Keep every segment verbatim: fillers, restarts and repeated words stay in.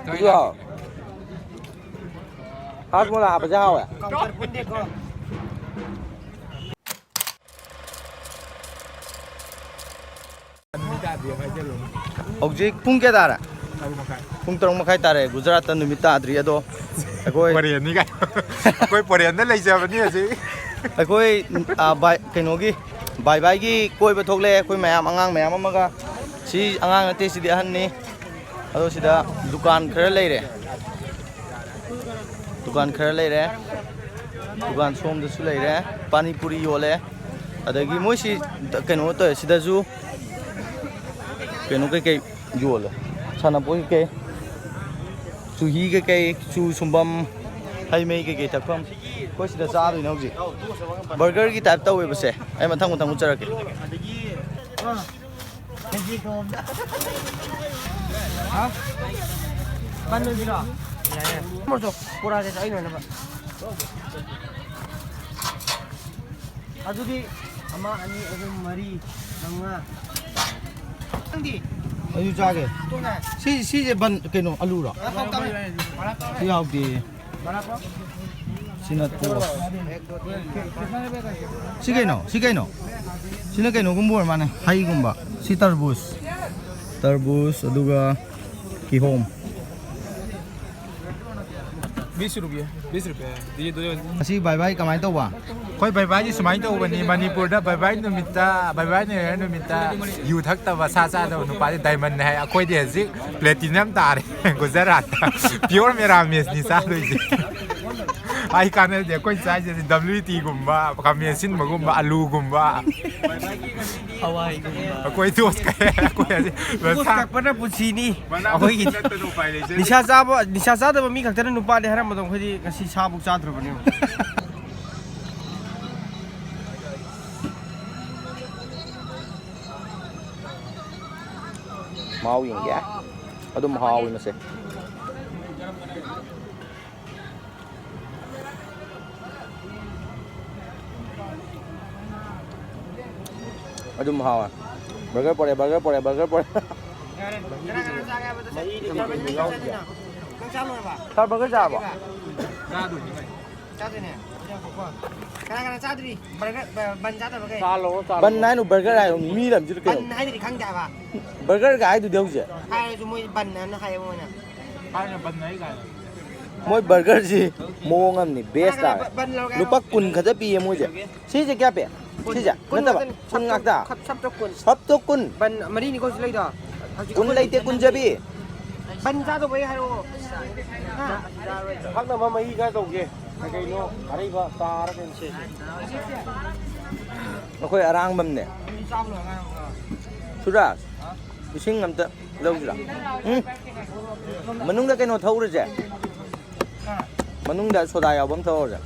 ꯑꯗꯨꯁꯨ ꯍꯥꯎꯋꯦ꯫ ꯍꯥꯖꯃꯣꯂꯥ ꯍꯥꯞꯄꯁꯦ ꯍꯥꯎꯋꯦ꯫ ꯍꯧꯖꯤꯛ ꯄꯨꯡ ꯀꯌꯥ ꯇꯥꯔꯦ? ꯄꯨꯡ ꯇꯔꯨꯛ ꯃꯈꯥꯏ ꯇꯥꯔꯦ꯫ ꯒꯨꯖꯔꯥꯠꯇ ꯅꯨꯃꯤꯠ ꯇꯥꯗ꯭ꯔꯤ꯫ ꯑꯗꯣ ꯑꯩꯈꯣꯏ ꯐꯣꯔꯦꯟꯅꯤ ꯀꯥꯏ꯫ ꯑꯩꯈꯣꯏ ꯐꯣꯔꯦꯟꯗ ꯂꯩꯖꯕꯅꯤ ꯍꯧꯖꯤꯛ꯫ ꯑꯩꯈꯣꯏ, ꯑ, ꯕꯥꯏ-, ꯀꯩꯅꯣꯒꯤ, ꯕꯥꯏ ꯕꯥꯏꯒꯤ ꯀꯣꯏꯕ ꯊꯣꯛꯂꯛꯑꯦ꯫ ꯑꯩꯈꯣꯏ ꯃꯌꯥꯝ, ꯑꯉꯥꯡ ꯃꯌꯥꯝ ꯑꯃꯒ꯫ ꯁꯤ ꯑꯉꯥꯡ ꯅꯠꯇꯦ, ꯁꯤꯗꯤ ꯑꯍꯟꯅꯤ꯫ ꯑꯗꯣ ꯁꯤꯗ ꯗꯨꯀꯥꯟ ꯈꯔ ꯂꯩꯔꯦ꯫ ꯗꯨꯀꯥꯟ ꯈꯔ ꯂꯩꯔꯦ꯫ ꯗꯨꯀꯥꯟ ꯁꯣꯝꯗꯁꯨ ꯂꯩꯔꯦ꯫ ꯄꯥꯅꯤ ꯄꯨꯔꯤ ꯌꯣꯜꯂꯦ꯫ ꯑꯗꯒꯤ ꯃꯣꯏꯁꯤ ꯀꯩꯅꯣ ꯇꯧꯋꯦ꯫ ꯁꯤꯗꯁꯨ ꯀꯩꯅꯣ ꯀꯩꯀꯩ ꯌꯣꯜꯂꯦ꯫ ꯁꯥꯟꯅꯄꯣꯠ ꯀꯩꯀꯩ, ꯆꯨꯍꯤ ꯀꯩꯀꯩ, ꯆꯨ ꯁꯨꯝꯕꯝ, ꯍꯩ ꯃꯍꯤ ꯀꯩꯀꯩ ꯊꯛꯐꯝ꯫ ꯑꯩꯈꯣꯏ ꯁꯤꯗ ꯆꯥꯗꯣꯏꯅꯦ ꯍꯧꯖꯤꯛ꯫ ꯕꯔꯒꯔꯒꯤ ꯇꯥꯏꯞ ꯇꯧꯋꯦꯕꯁꯦ꯫ ꯑꯩ ꯃꯊꯪ ꯃꯊꯪ ꯎꯠꯆꯔꯛꯀꯦ꯫ ꯍꯥ? ꯄꯥꯟ ꯑꯣꯏꯕꯤꯔꯣ? ꯌꯥꯏ, ꯌꯥꯏ꯫ ꯄꯨꯔꯛꯑꯒꯦ, ꯑꯩ ꯂꯣꯏꯅꯃꯛ꯫ ꯑꯗꯨꯗꯤ ꯑꯃ, ꯑꯅꯤ, ꯑꯍꯨꯝ, ꯃꯔꯤ, ꯃꯉꯥ꯫ ꯅꯪꯗꯤ? ꯑꯩꯁꯨ ꯆꯥꯒꯦ꯫ ꯇꯣꯛꯑꯦ꯫ ꯁꯤ, ꯁꯤꯁꯦ ꯕꯟ, ꯀꯩꯅꯣ, ꯑꯂꯨꯔꯣ? ꯁꯤ ꯌꯥꯎꯗꯦ꯫ ꯁꯤꯅ ꯇꯣꯁ꯫ ꯁꯤ ꯀꯩꯅꯣ? ꯁꯤ ꯀꯩꯅꯣ? ꯁꯤꯅ ꯀꯩꯅꯣꯒꯨꯝꯕ ꯑꯣꯏꯔ ꯃꯥꯅꯦ, ꯍꯩꯒꯨꯝꯕ꯫ ꯁꯤ ꯇꯔꯕꯨꯖ꯫ ꯇꯔꯕꯨꯖ, ꯑꯗꯨꯒ ꯀꯤꯍꯣꯝ꯫ बीस रुपये, बीस रुपये। ꯑꯁꯤ ꯚꯥꯏ ꯚꯥꯏ ꯀꯃꯥꯏꯅ ꯇꯧꯕ? ꯑꯩꯈꯣꯏ ꯕꯥꯏ ꯕꯥꯏꯗꯤ ꯁꯨꯃꯥꯏꯅ ꯇꯧꯕꯅꯤ, ꯃꯅꯤꯄꯨꯔꯗ ꯕꯥꯏ ꯕꯥꯏ ꯅꯨꯃꯤꯠꯇ, ꯕꯥꯏ ꯕꯥꯏ ꯅ꯭ꯌꯨ ꯏꯌꯔ ꯅꯨꯃꯤꯠꯇ ꯌꯨ ꯊꯛꯇꯕ, ꯁꯥ ꯆꯥꯗꯕ ꯅꯨꯄꯥꯗꯤ ꯗꯥꯏꯃꯟꯅꯦ ꯍꯥꯏ꯫ ꯑꯩꯈꯣꯏꯗꯤ ꯍꯧꯖꯤꯛ ꯄ꯭ꯂꯦꯇꯤꯅꯝ ꯇꯥꯔꯦ꯫ ꯒꯨꯖꯔꯥꯠꯇ ꯄꯤꯌꯣꯔ ꯃꯦꯔꯥꯃꯦꯁꯅꯤ ꯆꯥꯗꯣꯏꯁꯦ꯫ ꯑꯩ ꯀꯥꯟꯅꯗꯦ, ꯑꯩꯈꯣꯏ ꯆꯥꯏꯁꯦ ꯗꯕ꯭ꯂꯤꯎ ꯇꯤꯒꯨꯝꯕ, ꯈꯥꯃꯦꯟ ꯑꯁꯤꯟꯕꯒꯨꯝꯕ, ꯑꯂꯨꯒꯨꯝꯕ꯫ ꯍꯋꯥꯏꯒꯨꯝꯕ꯫ ꯑꯩꯈꯣꯏ ꯇꯣꯁ ꯀꯛꯑꯦ, ꯑꯩꯈꯣꯏ ꯍꯧꯖꯤꯛ ꯇꯣꯁ ꯀꯛꯄꯅ ꯄꯨꯟꯁꯤꯅꯤ꯫ ꯃꯅꯥ ꯑꯩꯈꯣꯏꯒꯤ ꯃꯁꯤꯡ ꯅꯠꯇꯅ ꯎꯄꯥꯏ ꯂꯩꯖꯗꯦ꯫ ꯅꯤꯁꯥ ꯆꯥꯕ, ꯅꯤꯁꯥ ꯆꯥꯗꯕ ꯃꯤ ꯈꯛꯇꯅ ꯅꯨꯄꯥꯅꯤ ꯍꯥꯏꯔꯝꯕꯗꯣ ꯑꯩꯈꯣꯏꯗꯤ ꯉꯁꯤ ꯁꯥꯕꯨꯛ ꯆꯥꯗ꯭ꯔꯕꯅꯦ꯫ ꯃꯍꯥꯎ ꯌꯦꯡꯒꯦ꯫ ꯑꯗꯨꯝ ꯍꯥꯎꯋꯤ ꯃꯁꯦ꯫ ꯑꯗꯨꯝ ꯍꯥꯎꯋꯦ꯫ ꯕꯔꯒꯔ ꯄꯣꯔꯛꯑꯦ, ꯕꯔꯒꯔ ꯄꯣꯔꯛꯑꯦ, ꯕꯔꯒꯔ ꯄꯣꯔꯛꯑꯦ꯫ ꯌꯥꯔꯦ꯫ ꯀꯅꯥ ꯀꯅꯥ ꯆꯥꯒꯦ ꯍꯥꯏꯕꯗꯣ ꯅꯪ ꯆꯥ ꯂꯣꯏꯔꯕ? ꯁꯥꯔ, ꯕꯔꯒꯔ ꯆꯥꯔꯕꯣ? ꯆꯥꯗꯣꯏꯅꯦ꯫ ꯆꯥꯗꯣꯏꯅꯦ? ꯑꯗꯨꯗꯤ ꯉꯥꯏꯈꯣꯀꯣ꯫ ꯀꯅꯥ ꯀꯅꯥ ꯆꯥꯗ꯭ꯔꯤ? ꯕꯔꯒꯔ, ꯕ-, ꯕꯟ ꯆꯥꯗꯕꯈꯩ? ꯆꯥ ꯂꯧꯔꯣ, ꯆꯥ ꯕꯟ ꯂꯧꯔꯣ꯫ ꯍꯥꯏꯅꯨ, ꯕꯔꯒꯔ ꯍꯥꯏꯌꯣ, ꯃꯤ ꯂꯝꯁꯤꯗ ꯀꯩꯅꯣ? ꯕꯟ ꯍꯥꯏꯗꯨꯗꯤ ꯈꯪꯗꯦ ꯍꯥꯏꯕ꯫ ꯕꯔꯒꯔꯒ ꯍꯥꯏꯗꯨꯗꯤ ꯍꯧꯖꯤꯛ꯫ ꯍꯥꯏꯔꯁꯨ ꯃꯣꯏ ꯕꯟ ꯍꯥꯏꯅ ꯍꯥꯏꯌꯦ ꯃꯣꯏꯅ꯫ ꯍꯥꯏꯅ ꯕꯟ ꯍꯥꯏ ꯀꯥꯏꯅ꯫ ꯃꯣꯏ ꯕꯔꯒꯔꯁꯤ ꯃꯑꯣꯡ ꯑꯃꯅꯤ, ꯕꯦꯁ ꯀꯅꯥ ꯀꯅꯥ ꯇꯥꯔꯦ꯫ ꯕ-, ꯕꯟ ꯂꯧꯔꯒꯦ ꯍꯥꯏꯔꯣ? ꯂꯨꯄꯥ ꯀꯨꯟ ꯈꯛꯇ ꯄꯤꯌꯦ ꯃꯣꯏꯁꯦ꯫ ꯁꯤꯁꯦ ꯀꯌꯥ ꯄꯤ? ꯀꯨꯟ, ꯁꯤꯁꯦ? ꯀꯨꯟ ꯅꯠꯇꯕ, ꯉꯥꯛꯇꯅꯤ꯫ ꯀꯨꯟ ꯁꯞꯇꯣ-, ꯉꯥꯛꯇ? ꯁꯞ-, ꯁꯞꯇꯣ ꯀꯨꯟ꯫ ꯁꯞꯇꯣ ꯀꯨꯟ꯫ ꯕꯟ ꯃꯔꯤꯅꯤꯀꯣ ꯁꯤ ꯂꯩꯗꯣ꯫ ꯍꯧꯖꯤꯛ ꯀꯨꯟ ꯑꯩꯈꯣꯏ ꯂꯩꯇꯦ, ꯀꯨꯟ ꯂꯩꯇꯦ꯫ ꯆꯥꯕꯤ꯫ ꯕꯟ ꯆꯥꯗꯧꯕꯩ ꯍꯥꯏꯔꯛꯑꯣ꯫ ꯍꯥ? ꯊꯛꯅꯕ ꯃꯍꯤ ꯈꯔ ꯇꯧꯒꯦ꯫ ꯀꯩ ꯀꯩꯅꯣ ꯑꯔꯩꯕ ꯆꯥꯔ ꯀꯩꯅꯣ ꯁꯦ꯫ ꯑꯩꯈꯣꯏ ꯑꯔꯥꯡꯕꯝꯅꯦ꯫ ꯁꯨꯔꯥꯖ, ꯏꯁꯤꯡ ꯑꯝꯇ ꯂꯧꯁꯤꯔꯥ? ꯎꯝ? ꯃꯅꯨꯡꯗ ꯀꯩꯅꯣ ꯊꯛꯎꯔꯁꯦ꯫ ꯃꯅꯨꯡꯗ ꯁꯣꯗꯥ ꯌꯥꯎꯕ ꯑꯃ ꯊꯛꯎꯔꯁꯦ꯫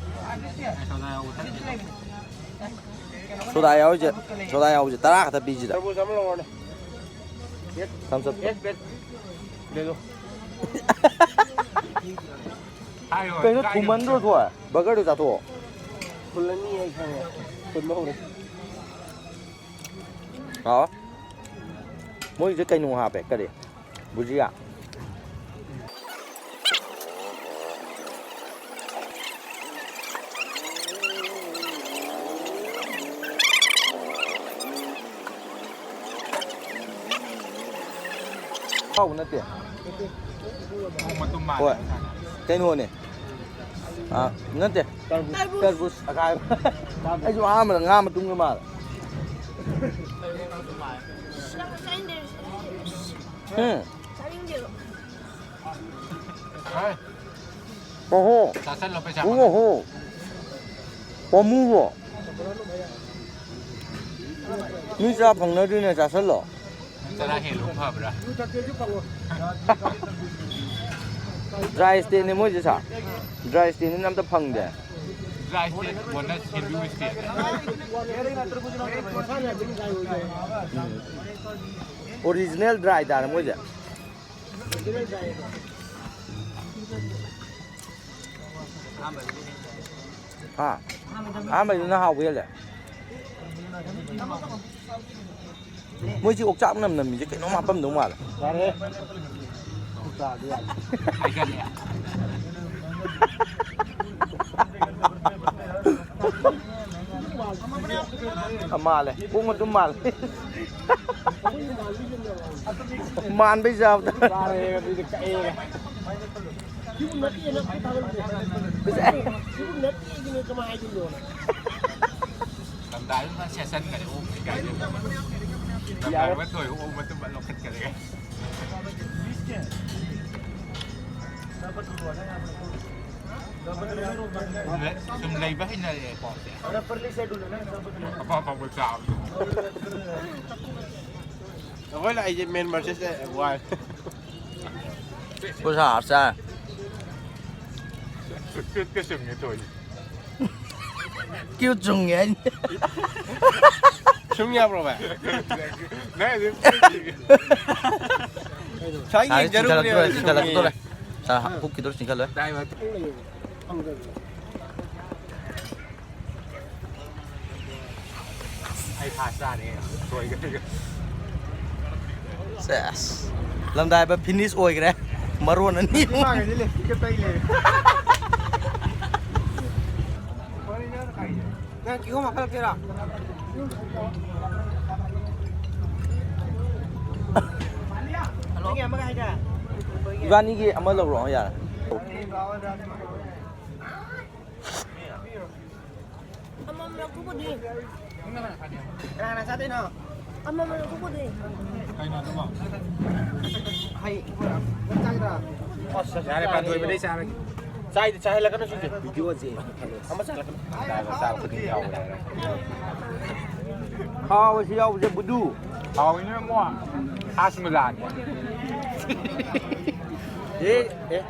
ꯁꯣꯗꯥ ꯌꯥꯎꯔꯤꯁꯦ, ꯁꯣꯗꯥ ꯌꯥꯎꯕꯁꯦ ꯇꯔꯥ ꯈꯛꯇ ꯄꯤꯁꯤꯗ꯫ ꯇꯔꯕꯨꯖ ꯑꯃ ꯂꯧꯔꯣꯅꯦ꯫ Thumbs up꯫ ꯀꯩꯅꯣ ꯊꯨꯝꯃꯟꯗ꯭ꯔꯣ ꯊꯣꯏ? ꯕꯔꯒꯔꯗꯣ ꯆꯥꯊꯣꯛꯑꯣ꯫ ꯐꯨꯜꯂꯅꯤ ꯑꯩ ꯈꯪꯉꯦ꯫ ꯐꯨꯟꯕ ꯍꯧꯔꯦ꯫ ꯍꯥꯎ꯫ ꯃꯣꯏꯁꯦ ꯀꯩꯅꯣ ꯍꯥꯞꯄꯦ, ꯀꯔꯤ? ꯕꯨꯖꯤꯌꯥ꯫ ꯑꯍꯥꯎꯕ ꯅꯠꯇꯦ꯫ ꯃꯇꯨꯝ ꯃꯥꯜꯂꯦ꯫ ꯍꯣꯏ꯫ ꯀꯩꯅꯣꯅꯦ꯫ ꯑꯥ, ꯅꯠꯇꯦ꯫ ꯇꯔꯕꯨꯖ꯫ ꯇꯔꯕꯨꯖ ꯑꯀꯥꯏꯕ꯫ ꯑꯩꯁꯨ ꯑꯍꯥꯟꯕꯗ ꯉꯥ ꯃꯇꯨꯝꯒ ꯃꯥꯜꯂꯦ꯫ ꯎꯝ꯫ ꯆꯥꯅꯤꯡꯗꯦꯕ꯫ ꯑꯣꯍꯣ꯫ ꯆꯥꯁꯜꯂꯣ ꯄꯩꯁꯥ ꯐꯪꯉꯦ꯫ ꯑꯣꯍꯣ꯫ ꯄꯥꯝꯃꯨꯕ꯭ꯔꯣ? ꯃꯤ ꯆꯥ ꯐꯪꯅꯗ꯭ꯔꯤꯅꯦ, ꯆꯥꯁꯜꯂꯣ꯫ ꯆꯔꯥ ꯍꯦꯜꯂꯨ ꯐꯕ꯭ꯔꯥ? Dry stateꯅꯦ ꯃꯣꯏꯁꯦ, ꯁꯥꯔ꯫ Dry stateꯅꯤꯅ ꯑꯝꯇ ꯐꯪꯗꯦ꯫ Dry state bonus ꯍꯦꯜꯂꯨ state꯫ Original dry ꯇꯥꯔꯦ ꯃꯣꯏꯁꯦ꯫ ꯍꯥ? ꯑꯍꯥꯟꯕꯩꯗꯨꯅ ꯍꯥꯎꯕ ꯍꯦꯜꯂꯦ꯫ ꯃꯣꯏꯁꯤ ꯑꯣꯛꯆꯥꯛ ꯅꯝ ꯅꯝꯃꯤꯁꯦ ꯀꯩꯅꯣꯝ ꯍꯥꯞꯄꯝꯗꯧ ꯃꯥꯜꯂꯦ꯫ ꯌꯥꯔꯦ꯫ ꯍꯥꯏꯒꯠꯂꯦ꯫ ꯃꯥꯜꯂꯦ꯫ ꯄꯨꯡ ꯑꯗꯨꯝ ꯃꯥꯜꯂꯦ꯫ ꯃꯥꯟꯕꯩ ꯆꯥꯕꯗ꯫ ꯆꯥꯔꯦ, ꯑꯗꯨꯗꯤ ꯀꯛꯑꯦ꯫ ꯂꯝꯗꯥꯏꯗꯨꯗ ꯁꯦꯠꯆꯟꯈꯔꯦ ꯑꯣꯛ ꯀꯩꯀꯥꯁꯦ꯫ ꯂꯝꯗꯥꯏ ꯑꯃ ꯊꯣꯏ ꯑꯣꯛ ꯃꯇꯨꯝ ꯂꯧꯈꯠꯈꯔꯦ꯫ ꯁꯨꯝ ꯂꯩꯕ ꯍꯩꯅꯔꯛꯑꯦꯀꯣ꯫ ꯑꯐ ꯑꯐꯕ ꯆꯥꯕꯗꯣ꯫ ꯑꯩꯈꯣꯏ ꯂꯥꯛꯏꯁꯦ ꯃꯦꯟ ꯃꯔꯁꯦꯁꯇ ꯋꯥꯏ꯫ ꯄꯩꯁꯥ ꯍꯥꯞꯆꯥ꯫ ꯆꯨꯝꯃꯦ ꯇꯧꯔꯤꯁꯦ꯫ ꯀ꯭ꯌꯨ ꯆꯨꯝꯒꯦ ꯍꯥꯏꯅꯤ꯫ ꯁꯨꯝ ꯌꯥꯕ꯭ꯔꯣ, ꯚꯥꯏ? ꯅꯪ ꯑꯗꯨꯝ ꯁ꯭ꯋꯥꯏ ꯁꯥꯔꯦ, ꯌꯦꯡꯖꯔꯨꯕꯅꯦ, ꯆꯤꯡꯈꯠꯂꯛꯇꯣꯔꯦ, ꯁꯨꯝ ꯆꯤꯡꯈꯠꯂꯛꯇꯣꯔꯦ꯫ ꯌꯦꯡꯉꯦ꯫ ꯆꯥ, ꯄꯨꯛꯀꯤꯗꯣ ꯆꯤꯡꯈꯠꯂꯣꯏ꯫ ꯑꯩ ꯐꯥꯁ ꯇꯥꯔꯦ꯫ ꯁꯣꯏꯒ꯭ꯔꯦ꯫ ꯁꯦꯁ꯫ ꯂꯝꯗꯥꯏꯕ ꯐꯤꯅꯤꯁ ꯑꯣꯏꯈ꯭ꯔꯦ꯫ ꯃꯔꯣꯟ ꯑꯅꯤ꯫ ꯁꯤ ꯃꯥꯒꯗꯤ ꯂꯤꯞꯁꯇꯤꯛꯀ ꯇꯩ ꯂꯩꯔꯦ꯫ ꯅꯪ ꯀꯤꯍꯣꯝ ꯍꯥꯞꯐꯜꯂꯛꯇꯣꯏꯔꯣ? ꯅꯪꯒꯤ ꯑꯃꯒ ꯍꯥꯏꯗꯥꯏ? ꯏꯕꯥꯅꯤꯒꯤ ꯑꯃ ꯂꯧꯔꯣ, ꯌꯥꯔꯦ꯫ ꯑꯃꯃꯝ ꯂꯧꯊꯣꯛꯄꯗꯤ꯫ ꯀꯅꯥ ꯀꯅꯥ ꯆꯥꯗꯣꯏꯅꯣ? ꯑꯃꯃꯝ ꯂꯧꯊꯣꯛꯄꯗꯤ꯫ ꯀꯩꯅꯣ ꯑꯗꯨꯕꯣ? ꯍꯩ꯫ ꯅꯪ ꯆꯥꯒꯗ꯭ꯔꯥ? ꯑꯁ, ꯌꯥꯔꯦ, ꯄꯥꯟꯊꯣꯏꯕꯗꯩ ꯆꯥꯔꯒꯦ꯫ ꯆꯥꯏꯗꯤ ꯆꯥꯍꯜꯂꯛꯀꯅꯨ ꯁꯤꯁꯦ꯫ ꯚꯤꯗꯤꯑꯣꯁꯦ꯫ ꯑꯃ ꯆꯥꯍꯜꯂꯛꯀꯅꯨ꯫ ꯆꯥꯕ ꯈꯨꯗꯤꯡ ꯌꯥꯎꯕꯅꯦ꯫ ꯍꯥꯎꯕꯁꯨ ꯌꯥꯎꯕꯁꯦ ꯕꯨꯗꯨ꯫ ꯍꯥꯎꯋꯤꯅꯦ ꯑꯃꯨꯛ꯫ ꯍꯥꯁꯃꯂꯥꯅꯦ꯫ ꯑꯦ, ꯑꯦ꯫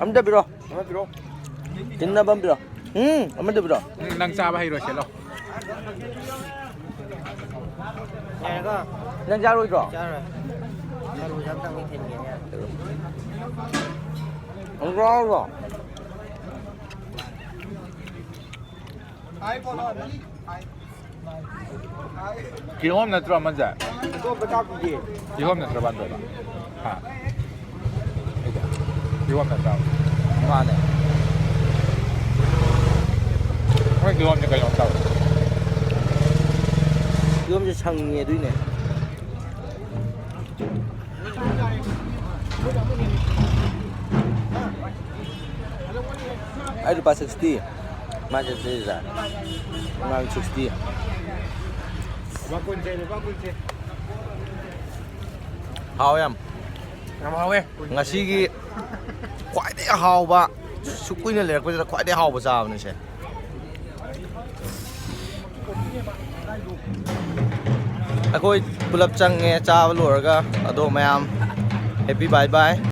ꯑꯝꯇ ꯄꯤꯔꯣ꯫ ꯑꯃ ꯄꯤꯔꯣ꯫ ꯇꯤꯟꯅꯕ ꯑꯃ ꯄꯤꯔꯣ꯫ ꯎꯝ, ꯑꯃꯗ ꯄꯤꯔꯣ꯫ ꯎꯝ, ꯅꯪ ꯆꯥꯕ ꯍꯩꯔꯣꯏ, ꯁꯤꯜꯂꯣ꯫ ꯌꯥꯔꯦꯀꯣ? ꯅꯪ ꯆꯥꯔꯣꯏꯗ꯭ꯔꯣ? ꯆꯥꯔꯣꯏ꯫ ꯇꯔꯕꯨꯖ ꯑꯝꯇꯪꯗꯤ ꯊꯤꯟꯒꯦ, ꯌꯥꯔꯦ꯫ ꯅꯪ ꯆꯥꯔꯣꯏꯗ꯭ꯔꯣ? ꯀꯤꯍꯣꯝ ꯅꯠꯇ꯭ꯔꯣ ꯑꯃꯁꯦ? ꯀꯤꯍꯣꯝ ꯅꯠꯇ꯭ꯔꯣ ꯄꯥꯟꯗꯣꯏꯕ? ꯍꯥ? ꯀꯤꯍꯣꯝ ꯅꯠꯇ꯭ꯔꯣ? ꯃꯥꯅꯦ꯫ ꯃꯣꯏ ꯀꯤꯍꯣꯝꯁꯦ ꯀꯩꯅꯣꯝ ꯇꯧꯋꯦ꯫ ꯀꯤꯍꯣꯝꯁꯦ ꯁꯪꯉꯦ ꯑꯗꯨꯏꯅꯦ꯫ ꯑꯩ ꯂꯨꯄꯥ sixty꯫ ꯃꯥ sixty ꯁꯦ꯫ ꯃꯥ sixty꯫ ꯍꯥꯎ ꯌꯥꯝ꯫ ꯌꯥꯝ ꯍꯥꯎꯋꯦ꯫ ꯉꯁꯤꯒꯤ ꯈ꯭ꯋꯥꯏꯗꯒꯤ ꯍꯥꯎꯕ, ꯁꯨꯛ ꯀꯨꯏꯅ ꯂꯩꯔꯛꯄꯁꯤꯗ ꯈ꯭ꯋꯥꯏꯗꯒꯤ ꯍꯥꯎꯕ ꯆꯥꯕꯅꯤꯁꯦ꯫ ꯑꯩꯈꯣꯏ ꯄꯨꯂꯞ ꯆꯪꯉꯦ ꯆꯥꯕ ꯂꯣꯏꯔꯒ꯫ ꯑꯗꯣ ꯃꯌꯥꯝ, happy bye bye꯫